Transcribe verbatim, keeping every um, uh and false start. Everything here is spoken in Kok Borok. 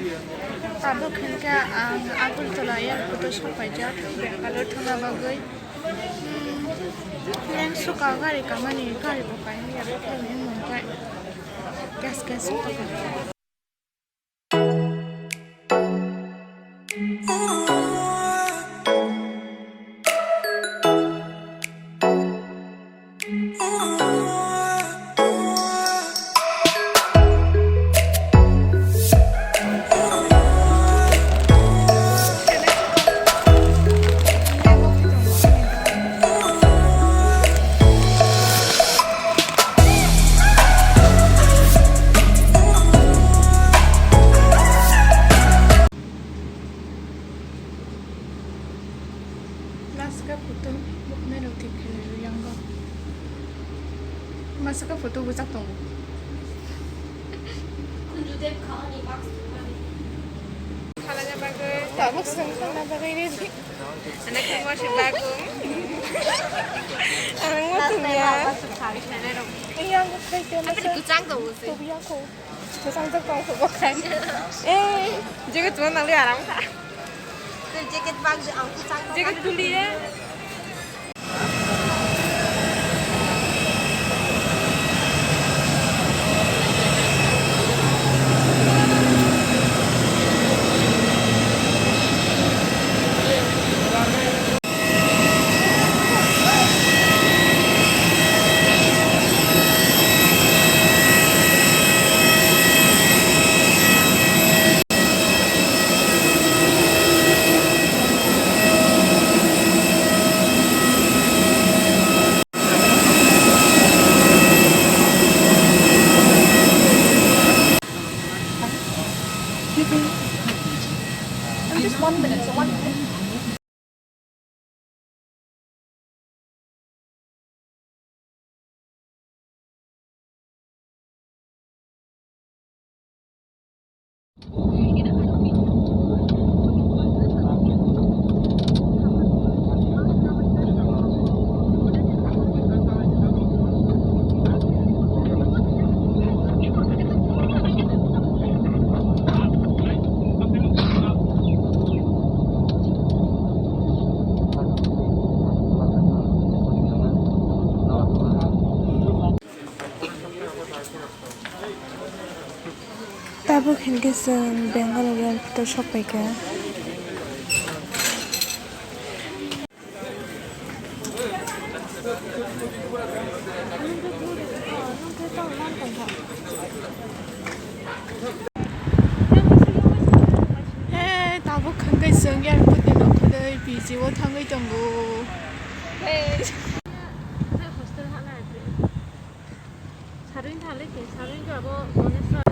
Tabuk hinkhe ang Agartala airport o sokpaijak Bangalore thangna bagwi. Hmm, leng suka gari kamani, gari bo kainwi abo khe mungkha gas gas wngkha. Last ka photo buknai rok thik khe rw yang go. Masa ka photo bwchak tongo. Khalana bagwi. Tabuk swng khalna bagwi ready. Ana khe mo se bagwi. Ang mo tungya. Yang khai te masa. Apa kuchang tongo se? Tubiya ko. Kwchang tok tong khe bo khai. Eh, jacket chuma nang le aram kha. Tei jacket bag je ang kwchang tok. Jacket tuli ya. I'm just one minute, so one minute. Tabuk hinkhe chwng Bangalore airport o sokpaikha. Hey, tabuk hinkhe chwng airport ni nokholwi P G o thangwi tongo. Hey. Sarui thale ke, sarui ke abo Bhubaneswar.